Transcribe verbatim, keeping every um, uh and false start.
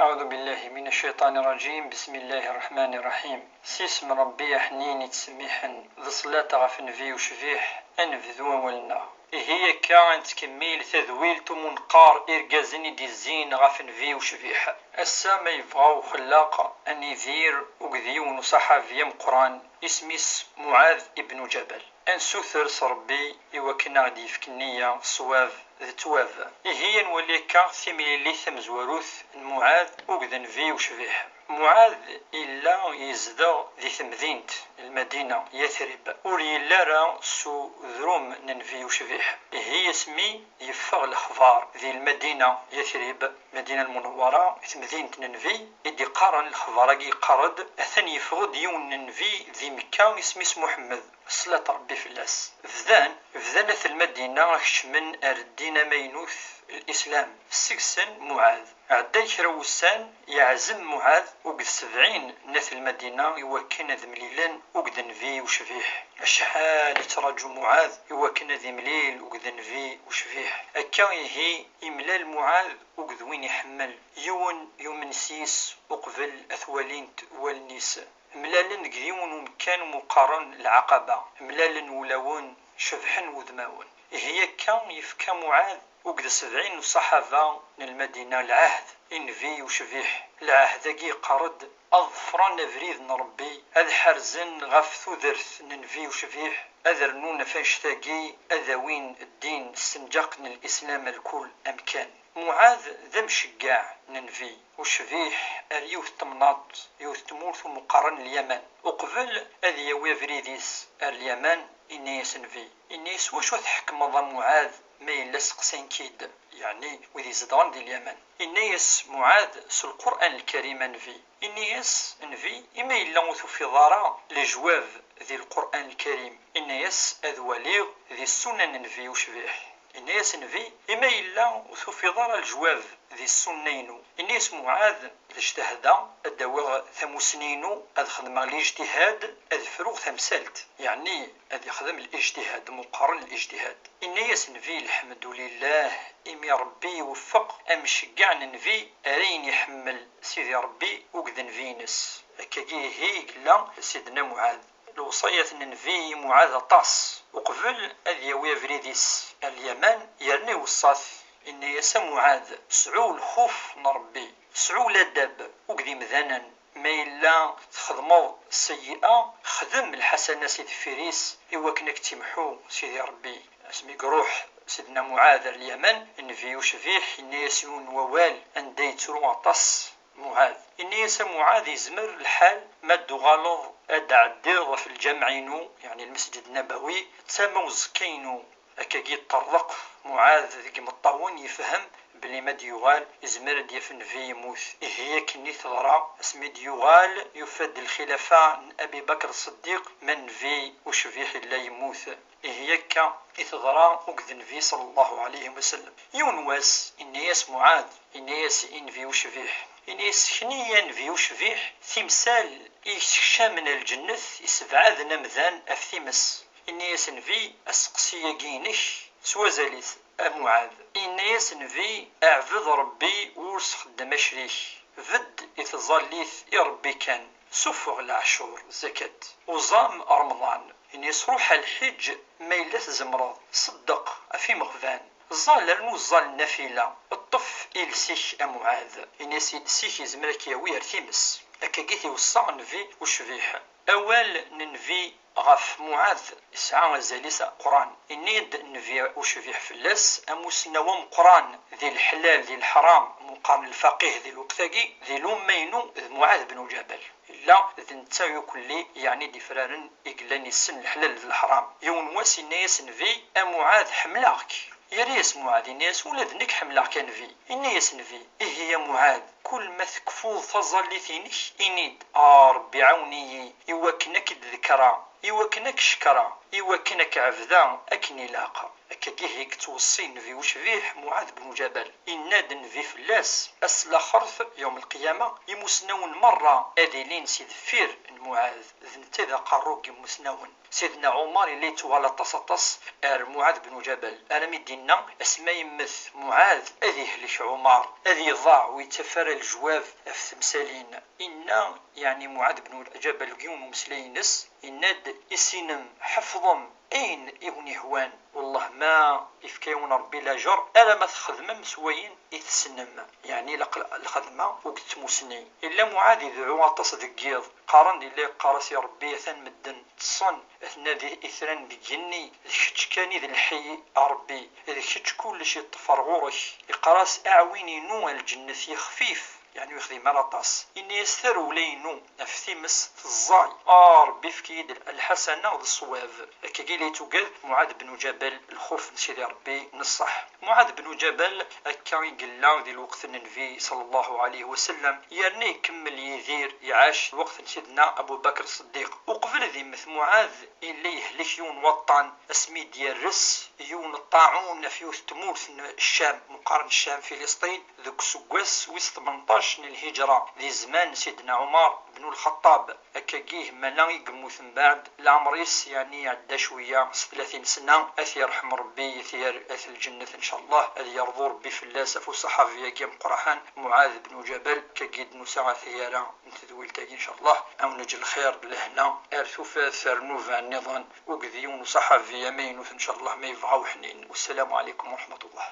أعوذ بالله من الشيطان الرجيم. بسم الله الرحمن الرحيم. S yisem n Ṛebbi aḥnin yettsemmiḥen, d ṣṣlat ɣef Nnbi ucbiḥ. Ad nebdu awal-nneɣ. Ihi akka, ad nettkemmil tadwilt umunqar irgazen i d-izzin ɣef Nnbi ucbiḥ. Ass-a, ma yebɣa uxellaq, ad nidir akked yiwen uṣaḥabi ameqqran, isem-is Muɛad ibn Ǧabal. Ad nessuter s Ṛebbi i wakken ad aɣ-d-yefk nniya, ṣṣwab d ttwab. Ihi, ad nwali akka timlilit tamezwarut n Muɛad akked Nnbi ucbiḥ. Muɛad yella yezdeɣ di temdint n Lmadina, Yatrib. Ur yelli ara s udrum n Nnbi ucbiḥ. Ihi, asmi yeffeɣ lexbar di Lmadina, Yatrib, Madina Lmunawwara, temdint n Nnbi, i d-iqqaren lexbar-agi, yeqqar-d: atan yeffeɣ-d yiwen n Nnbi di Mekka, isem-is Muḥemmed, ṣṣlat Ṛebbi fell-as. Bdan, bdan at Lmadina kecmen ar ddin amaynut, Lislam. Seg-sen Muɛad. Ɛeddan kra wussan, yeɛzem Muɛad akked sebɛin n at Lmadina i wakken ad mlilen akked Nnbi ucbiḥ. Acḥal i ttraǧu Muɛad i wakken ad imlil akked Nnbi ucbiḥ. Akka ihi, imlal Muɛad akked win iḥemmel. Yiwen yumen s yis uqbel ad t-walint wallen-is. Mlalen deg yiwen umkan umi qqaren Lɛaqaba. Mlalen wulawen, cebḥen wudmawen. Ihi akka yefka Muɛad akked sebɛin n ṣṣaḥaba n Lmadina lɛahd i Nnbi ucbiḥ. Lɛahd-agi yeqqar-d ad ḍefren abrid n Ṛebbi, ad ḥerzen ɣef tudert n Nnbi ucbiḥ, ad rnun ɣef annect-agi, ad awin ddin s tenǧeqt n Lislam ar kul amkan. Muɛad d amceggeɛ n Nnbi ucbiḥ ar yiwet n temnaḍt, yiwet n tmurt umi qqaren Lyaman. Uqbel ad yawi abrid-is ar Lyaman, inna-yas Nnbi, inna-yas: "Wacu tḥekmeḍ a Muɛad, ma yella seqsan-k-id, yeɛni wid izedɣen di Lyaman?" Inna-yas Muɛad s Lqur'an Lkarim a Nnbi. Inna-yas Nnbi: "I ma yella ur tufiḍ ara lejwab di Lqur'an Lkarim?" Inna-yas: "Ad waliɣ di ssunna n Nnbi ucbiḥ." Inna-yas Nnbi: "I ma yella ur tufiḍ ara lejwab di ssunna-inu?" Inna-yas Muɛad: "Ijtahda, ad d-awiɣ tamussni-inu, ad xedmeɣ lijtihad, ad fruɣ tamsalt." Yeɛni ad yexdem lijtihad, meqqar lijtihad. Inna-yas Nnbi: "Lḥemdulillah, imi Ṛebbi iweffeq amceggeɛ n Nnbi ar ayen iḥemmel Sidi Ṛebbi akked Nnbi-ines." Akkagi ihi i yella Sidna Muɛad. Lewṣayat n Nnbi i Muɛad aṭas. Uqbel ad yawi abrid-is ar Lyaman, yerna iweṣṣa-t, inna-yas: "A Muɛad, sɛu lxuf n Ṛebbi, sɛu ladab akked imdanen. Ma yella txedmeḍ seyyi'a, xdem lḥasana si deffir-is, i wakken ad k-tt-imḥu Sidi Ṛebbi." Asmi iruḥ Sidna Muɛad ar Lyaman, Nnbi ucbiḥ inna-yas yiwen n wawal anda yettru aṭas Muɛad. Inna-yas: "A Muɛad, yezmer lḥal ma d-tuɣaleḍ ad d-tɛeddiḍ ɣef lǧameɛ-inu, yeɛni Lmesǧid Nabawi, d tama uẓekka-inu." Akkagi yeṭṭerḍeq Muɛad deg imeṭṭawen, yefhem belli ma d-yuɣal, yezmer ad d-yaf Nnbi yemmut. Ihi akken i teḍra, asmi d-yuɣal, yufa-d lxilafa n Abi Bakr Ṣṣeddiq, ma Nnbi ucbiḥ yella yemmut. Ihi akka i teḍra akked Nnbi ṣalla Llahu ɛalayhi wa sallam. Yiwen wass, inna-yas Muɛad, inna-yas i Nnbi ucbiḥ, inna-yas: "Sken-iyi a Nnbi ucbiḥ timsal i yessekcamen ar lǧennet, yessebɛaden amdan ɣef times." Inna-yas Nnbi: "Asteqsi-agi-inek s wazal-is, a Muɛad." Inna-yas Nnbi: "Ɛbed Ṛebbi ur s-xeddem acrik. Bedd i tẓallit i Ṛebbi kan. Suffeɣ leɛcur, zakat. Uẓam Remḍan." Inna-yas: "Ruḥ ar lḥiǧ ma yella tzemreḍ. Ṣeddeq ɣef imeɣban. Ẓẓal, rnu ẓẓal nnafila. Ṭṭef iles-ik a Muɛad." Inna-yas: "Iles-ik yezmer ad k-yawi ar times." Akkagi i t-iweṣṣa Nnbi ucbiḥ. Awal n Nnbi ɣef Muɛad yesɛa azal-is ameqqran. Inna-d Nnbi ucbiḥ fell-as: "Amussnaw ameqqran di leḥlal, di leḥram, meqqar lfaqih di lweqt-agi, di lumma-inu d Muɛad ben Ǧabal." Yella d netta ukelli, yeɛni d-ifraren i yellan yessen leḥlal d leḥram. Yiwen wass inna-yas Nnbi: "A Muɛad, ḥemmleɣ-k." Yerra-yas Muɛad, inna-yas: "Ula d nekk ḥemmleɣ-k a Nnbi." Inna-yas Nnbi: "Ihi a Muɛad, kul ma tekfuḍ taẓallit-inek, ini-d: 'A Ṛebbi, ɛawen-iyi i wakken ad k-id-ḍekkreɣ, i wakken ad k-cekkreɣ, i wakken ad k-ɛebdeɣ akken ilaq.'" Akkagi i yettweṣṣi Nnbi ucbiḥ Muɛad ben Ǧabal. Inna-d Nnbi fell-as, ass laxert, yawm lqiyama, imusnawen merra ad ilin si deffir n Muɛad, d netta i d aqerru n yimusnawen. Sidna Ɛumar yella yettwali aṭas, aṭas ar Muɛad ben Ǧabal, armi d-yenna, asmi yemmet Muɛad, ad yehlek Ɛumar, ad iḍaɛ, ur yettaf ara lejwab ɣef temsalin. Inna, yeɛni Muɛad ben Ǧabal deg yiwen umeslay-ines, yenna-d, issinem, ḥefḍem ayen i wen-ihwan, wellah ma yefka-yawen Rebbi lajer, alamma txedmem s wayen i tessnem, yeɛni laq-, lxedma ur yettmusni. Yella Muɛad idɛu aṭas deg yiḍ, qqaren-d, yella yeqqar-as i Rebbi, atan medden ṭṭsen, aten-a di itran deg igenni, d kečč kan i d lḥi a Rebbi, d kečč kullec yeṭṭef ar ɣur-k. Yeqqar-as, aɛwin-inu a lǧennet yexfif, yeɛni ur yexdim ara aṭas. Yenna-yas, tarewla-inu ɣef times teẓẓay. A Rebbi, efk-iyi-d lḥasana d ṣṣwab. Akkagi i la yettugad Muɛad ben Ǧabal, lxuf n Sidi Rebbi n ṣṣeḥ. Muɛad ben Ǧabal akka i yella di lweqt n Nnbi ṣalla Llahu ɛalayhi wa sallam, yerna ikemmel yidir, iɛac lweqt n Sidna Abu Bakr Ṣeddiq. Uqbel ad immet Muɛad, yella yehlek yiwen n waṭṭan, asmi d-yerres yiwen n ṭṭaɛun ɣef yiwet n tmurt n Ccam, meqqaren Ccam, Filisṭin, deg useggas wis tmenṭac n lhiǧra, di zzman n Sidna Ɛumar ben Lxaṭṭab. Akkagi, mala i yemmut mbeɛd leɛmer-is, yeɛni iɛedda cwiya s tlatin sna, ad t-yerḥem Rebbi, ad t-yerr at lǧennet, ncallah, ad yerḍu Rebbi fell-as, ɣef uṣaḥabi-agi ameqqran, Muɛad ben Ǧabal. Akkagi d-nusa ɣer taggara n tedwilt-agi, ncallah, ad wen-neǧǧ lxir, lehna, ar tufat, ar nnuba nniḍen, akked yiwen uṣaḥabi amaynut, ncallah, ma yebɣa uḥnin. Wassalamu ɛalaykum wa raḥmatullah.